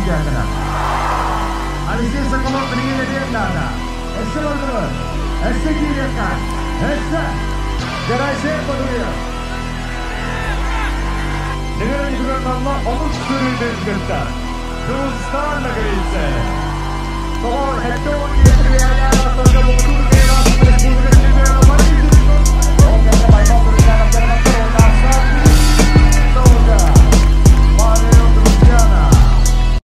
Чемпионата. Алексей Соколов билигин эбиэн наада. Өссө бардылар. Өссө киириэххэ. Өссө. Гарайсен Бадуев. Нигер манна омук сырыытын кытта. Дустан на крыльце. Тоҕо 70 киһи